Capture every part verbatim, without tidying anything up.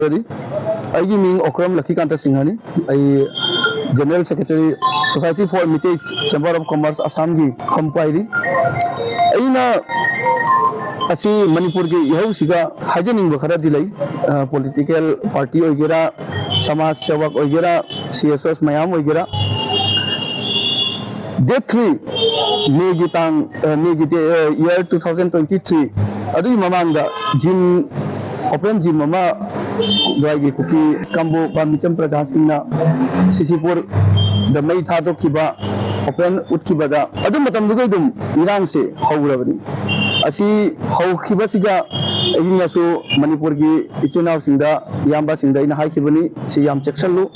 ꯀꯔꯤ? ꯑꯩꯒꯤ ꯃꯤꯡ ꯑꯣꯀ꯭ꯔꯝ ꯂꯛꯈꯤꯀꯥꯟꯇ ꯁꯤꯡꯍꯅꯤ꯫ ꯑꯩ General Secretary, Society for Meitei Chamber of Commerce, ꯑꯁꯥꯝꯒꯤ ꯐꯝ ꯄꯥꯏꯔꯤ꯫ ꯑꯩꯅ ꯑꯁꯤ ꯃꯅꯤꯄꯨꯔꯒꯤ ꯏꯍꯧꯁꯤꯒ ꯍꯥꯏꯖꯅꯤꯡꯕ ꯈꯔꯗꯤ ꯂꯩ꯫ ꯑ, political party ꯑꯣꯏꯒꯦꯔꯥ, ꯁꯃꯥꯖ ꯁꯦꯋꯛ ꯑꯣꯏꯒꯦꯔꯥ, C S Os ꯃꯌꯥꯝ ꯑꯣꯏꯒꯦꯔꯥ, date three, ꯃꯦꯒꯤ ꯇꯥꯡ, ꯑ, ꯃꯦꯒꯤ ꯗꯦ-, ꯑ, year two thousand twenty three, ꯑꯗꯨꯒꯤ ꯃꯃꯥꯡꯗ gym, open gym ꯑꯃ ꯑꯗꯨꯋꯥꯏꯒꯤ ꯀꯨꯀꯤ ꯀꯥꯡꯕꯨ ꯄꯥꯝꯕꯤꯆꯝ ꯄ꯭ꯔꯖꯥꯁꯤꯡꯅ ꯁꯤꯁꯤꯄꯨꯔꯗ ꯃꯩ ꯊꯥꯗꯣꯛꯈꯤꯕ, open ꯎꯠꯈꯤꯕꯗ, ꯑꯗꯨ ꯃꯇꯝꯗꯨꯗ ꯑꯗꯨꯝ ꯏꯔꯥꯡꯁꯦ ꯍꯧꯔꯕꯅꯤ꯫ ꯑꯁꯤ ꯍꯧꯈꯤꯕꯁꯤꯒ ꯑꯩꯅꯁꯨ ꯃꯅꯤꯄꯨꯔꯒꯤ ꯏꯆꯤꯜ ꯏꯅꯥꯎꯁꯤꯡꯗ, ꯏꯌꯥꯝꯕꯁꯤꯡꯗ ꯑꯩꯅ ꯍꯥꯏꯈꯤꯕꯅꯤ, ꯁꯤ ꯌꯥꯝ ꯆꯦꯛꯁꯤꯜꯂꯨ,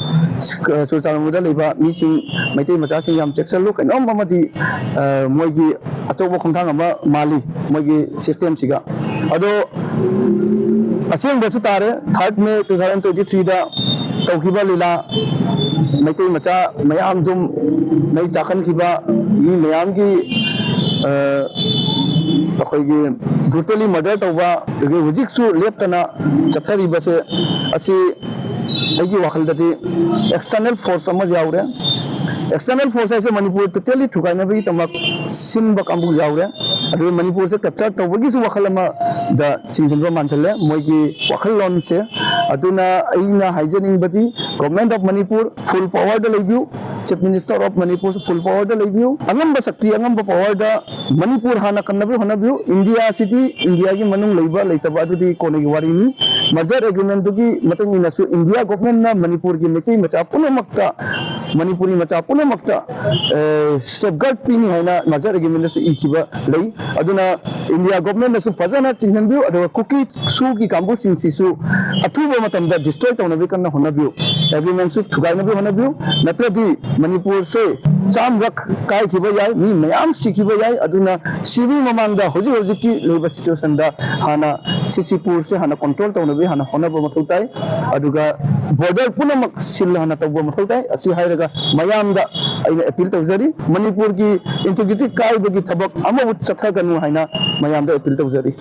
ꯆꯨꯔꯆꯥꯟꯄꯨꯔꯗ ꯂꯩꯕ ꯃꯤꯁꯤꯡ, ꯃꯩꯇꯩ ꯃꯆꯥꯁꯤꯡ ꯌꯥꯝ ꯆꯦꯛꯁꯤꯜꯂꯨ, ꯀꯩꯅꯣꯝ ꯑꯃꯗꯤ, ꯑ, ꯃꯣꯏꯒꯤ ꯑꯆꯧꯕ ꯈꯣꯡꯊꯥꯡ ꯑꯃ ꯃꯥꯜꯂꯤ ꯃꯣꯏꯒꯤ system ꯁꯤꯒ꯫ ꯑꯗꯣ ꯑꯁꯦꯡꯕꯁꯨ ꯇꯥꯔꯦ, third May two thousand twenty three ꯗ ꯇꯧꯈꯤꯕ ꯂꯤꯂꯥ, ꯃꯩꯇꯩ ꯃꯆꯥ ꯃꯌꯥꯝ ꯑꯗꯨꯝ ꯃꯩ ꯆꯥꯛꯍꯟꯈꯤꯕ, ꯃꯤ ꯃꯌꯥꯝꯒꯤ, ꯑ, ꯑꯩꯈꯣꯏꯒꯤ brutally murder ꯇꯧꯕ, ꯑꯗꯒꯤ ꯍꯧꯖꯤꯛꯁꯨ ꯂꯦꯞꯇꯅ ꯆꯠꯊꯔꯤꯕꯁꯦ, ꯑꯁꯤ ꯑꯩꯒꯤ ꯋꯥꯈꯜꯗꯗꯤ external force ꯑꯃ ꯌꯥꯎꯔꯦ꯫ External force ꯍꯥꯏꯁꯦ ꯃꯅꯤꯄꯨꯔ totally ꯊꯨꯒꯥꯏꯅꯕꯒꯤꯗꯃꯛ ꯁꯤꯟꯕ ꯀꯥꯡꯕꯨ ꯌꯥꯎꯔꯦ꯫ ꯑꯗꯨꯒ ꯃꯅꯤꯄꯨꯔꯁꯦ capture ꯇꯧꯕꯒꯤꯁꯨ ꯋꯥꯈꯜ ꯑꯃꯗ ꯆꯤꯡꯁꯤꯟꯕ ꯃꯥꯟꯁꯤꯜꯂꯦ ꯃꯣꯏꯒꯤ ꯋꯥꯈꯜꯂꯣꯟꯁꯦ꯫ ꯑꯗꯨꯅ ꯑꯩꯅ ꯍꯥꯏꯖꯅꯤꯡꯕꯗꯤ, Government of Manipur full power ꯗ ꯂꯩꯕꯤꯌꯨ, Chief Minister of Manipur full power ꯗ ꯂꯩꯕꯤꯌꯨ, ꯑꯉꯝꯕ ꯁꯛꯇꯤ, ꯑꯉꯝꯕ power ꯗ ꯃꯅꯤꯄꯨꯔ ꯍꯥꯟꯅ ꯀꯟꯅꯕ ꯍꯣꯠꯅꯕꯤꯌꯨ꯫ ꯏꯟꯗꯤꯌꯥꯁꯤꯗꯤ, ꯏꯟꯗꯤꯌꯥꯒꯤ ꯃꯅꯨꯡ ꯂꯩꯕ ꯂꯩꯇꯕ ꯑꯗꯨꯗꯤ ꯀꯣꯟꯅꯒꯤ ꯋꯥꯔꯤꯅꯤ꯫ Merger Agreement ꯇꯨꯒꯤ ꯃꯇꯨꯡ ꯏꯟꯅꯁꯨ ꯏꯟꯗꯤꯌꯥ government ꯅ ꯃꯅꯤꯄꯨꯔꯒꯤ ꯃꯩꯇꯩ ꯃꯆꯥ ꯄꯨꯝꯅꯃꯛꯇ, ꯃꯅꯤꯄꯨꯔꯤ ꯃꯆꯥ ꯄꯨꯝꯅꯃꯛꯇ, ꯑꯦ, safeguard ꯄꯤꯅꯤ ꯍꯥꯏꯅ Merger Agreement ꯇꯁꯨ ꯏꯈꯤꯕ ꯂꯩ꯫ ꯑꯗꯨꯅ ꯏꯟꯗꯤꯌꯥ government ꯅꯁꯨ ꯐꯖꯅ ꯆꯤꯡꯁꯤꯟꯕꯤꯌꯨ, ꯑꯗꯨꯒ ꯀꯨꯀꯤ ꯁꯨꯒꯤ ꯀꯥꯡꯕꯨꯁꯤꯡꯁꯤꯁꯨ ꯑꯊꯨꯕ ꯃꯇꯝꯗ destroy ꯇꯧꯅꯕꯒꯤ ꯀꯟꯅ ꯍꯣꯠꯅꯕꯤꯌꯨ꯫ Agreement ꯁꯨ ꯊꯨꯒꯥꯏꯅꯕ ꯍꯣꯠꯅꯕꯤꯌꯨ, ꯅꯠꯇ꯭ꯔꯗꯤ ꯃꯅꯤꯄꯨꯔꯁꯦ ꯆꯥꯝꯔꯛ ꯀꯥꯏꯈꯤꯕ ꯌꯥꯏ, ꯃꯤ ꯃꯌꯥꯝ ꯁꯤꯈꯤꯕ ꯌꯥꯏ꯫ ꯑꯗꯨꯅ ꯁꯤꯕꯒꯤ ꯃꯃꯥꯡꯗ ꯍꯧꯖꯤꯛ ꯍꯧꯖꯤꯛꯀꯤ ꯂꯩꯕ situation ꯗ ꯍꯥꯟꯅ ꯁꯤꯁꯤꯄꯨꯔꯁꯦ ꯍꯥꯟꯅ control ꯇꯧꯅꯕꯒꯤ ꯍꯥꯟꯅ ꯍꯣꯠꯅꯕ ꯃꯊꯧ ꯇꯥꯏ꯫ ꯑꯗꯨꯒ border ꯄꯨꯝꯅꯃꯛ seal ꯍꯥꯟꯅ ꯇꯧꯕ ꯃꯊꯧ ꯇꯥꯏ꯫ ꯑꯁꯤ ꯍꯥꯏꯔꯒ ꯃꯌꯥꯝꯗ ꯑꯩꯅ appeal ꯇꯧꯖꯔꯤ, ꯃꯅꯤꯄꯨꯔꯒꯤ integrity ꯀꯥꯏꯕꯒꯤ ꯊꯕꯛ ꯑꯃꯕꯨ ꯆꯠꯊꯒꯅꯨ ꯍꯥꯏꯅ ꯃꯌꯥꯝꯗ appeal ꯇꯧꯖꯔꯤ꯫